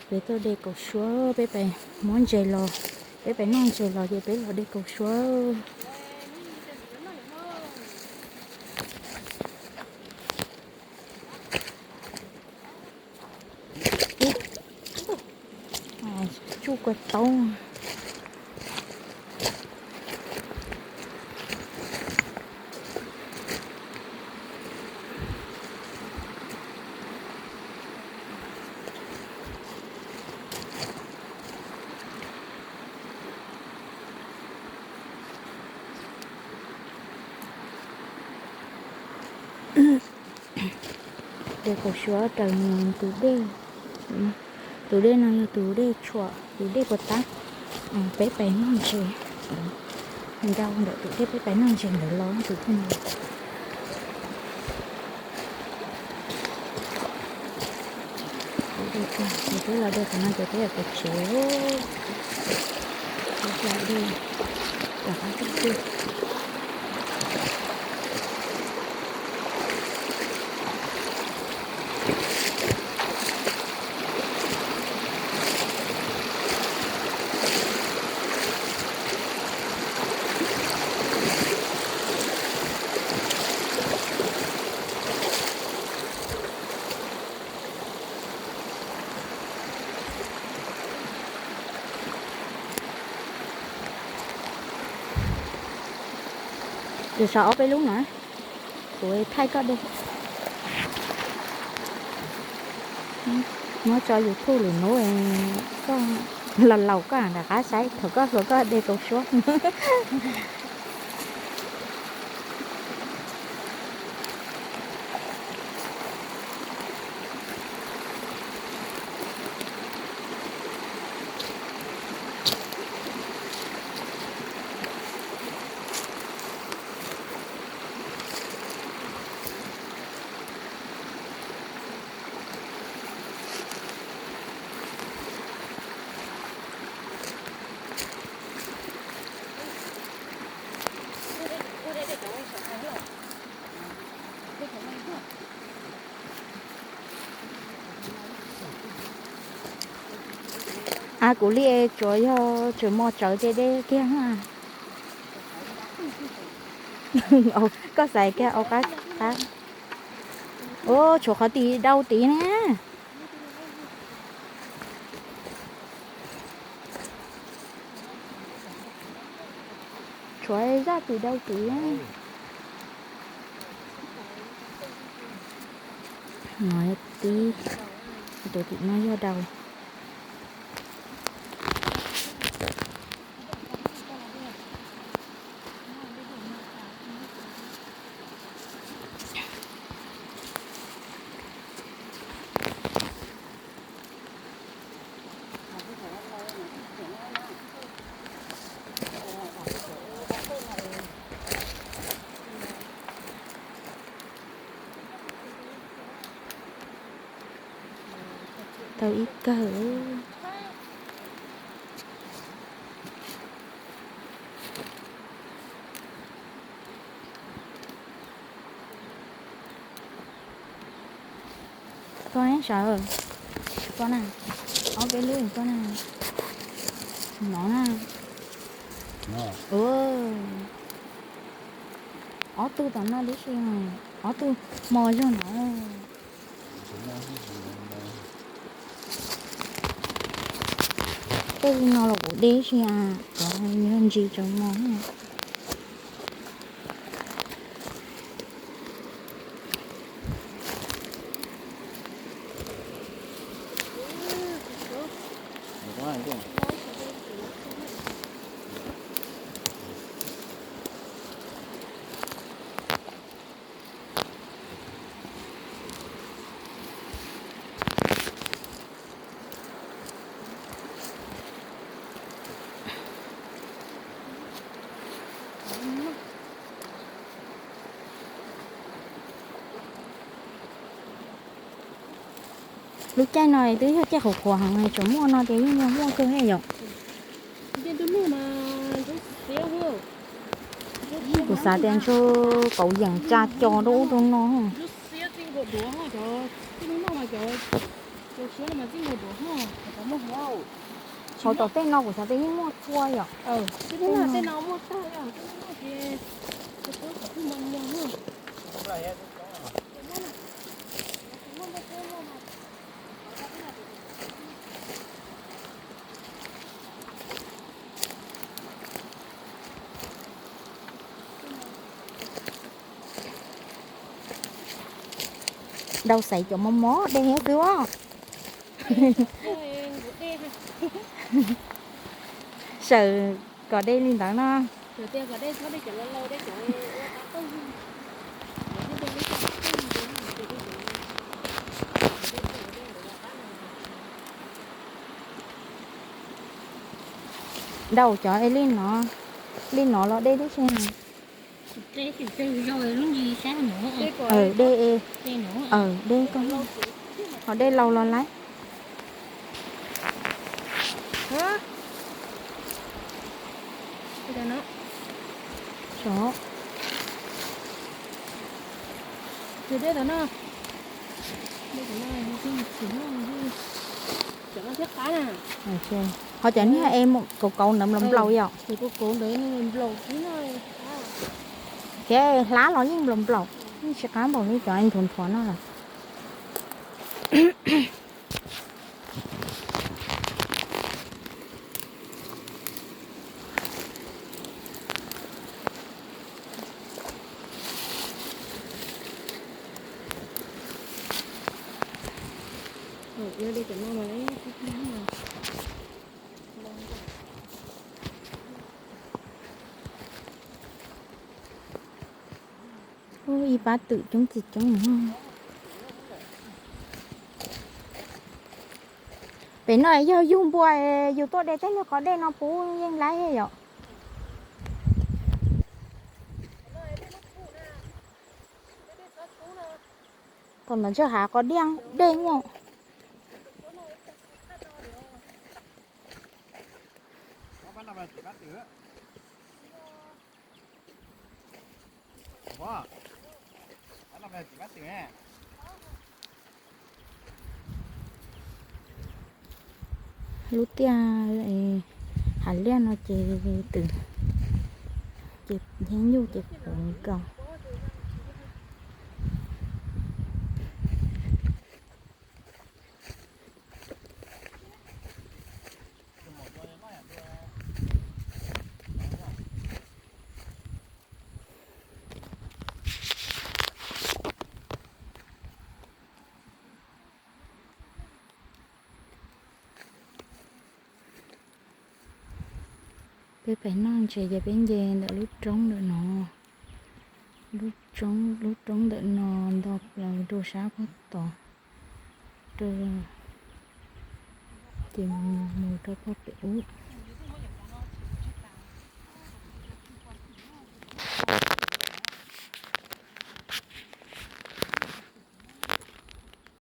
Peb tuaj de kaus suab, peb pais muab ntses los, peb pais noj ntses los ces peb los de kaus suab. Tsuj kua taub. De kaus suab raws tus dej. Tus dej no yog tus dej tshuam, tus dej puas tab. Peb pais noj ntses ntau ntawm tus dej, peb pais noj ntses ntawd los tus dej no. Peb los de qhov no ces peb yuav pais tsev. Peb los de tom qab tuaj. Tus sav ob peb lub no, kuv thaij koj de. Muab tso YouTube lwm hnub, koj laus laus koj nram qab saib thaum koj hluas koj de kaus suab. A kuv li tsuas yog tseem mos tsawv ces de kiag. Koj xaiv kiag au qab qab. Ua tshuav qhov tid dau tid na. Tshuav zaj tid dau tid. No tib, tus tim no yog dau. Tau ib kawg. Koj sawv, koj na, ob peb lub koj na, no na. Ob tug tom no tib si, ob tug mos zog no. Tej no los kuv de si a, cov yog ntsis tsaus mos. Lub caij no twb yog caij qhuav qhuav heev, tseem muaj no ces yeej yog muaj kawg ne yom. Kuv xav tias ntshe kauv yeem tsa co rau ub rau no. Hauv tom tej no kuv xav tias yeej muaj txhua yom. Tej no muaj tag, Ntau xaiv cov mos mos dej thiab xwb. Sawm kom dej li ntawd no. Ntau cov li no, li no los dej tib si. Dej, dej, dej koj, ho dej laus los lawm. Ho cov niag es kauv kauv ntawd nplaum nplaum yom. Thiab hlab los yeej nplaum nplaum, yeej tsis qab npaum li cov nthuav nthuav no lawm. Ib pab twm coob tsis coob. Pem no yog yug npua, yug tuaj de tej niag qos dej no puv yeej laib yom. Tom ntawd ntshe hav qos dej, dej ua. Lub tiaj hav liaj no ces twm, ces nyuj ces puv nkaus. Peb pem no ntshe ces peb nce ntawm lub roob ntawm no, lub roob, lub roob ntawm no nto plaws rau sab pob tod, rau, ces mus rau pob pem ub.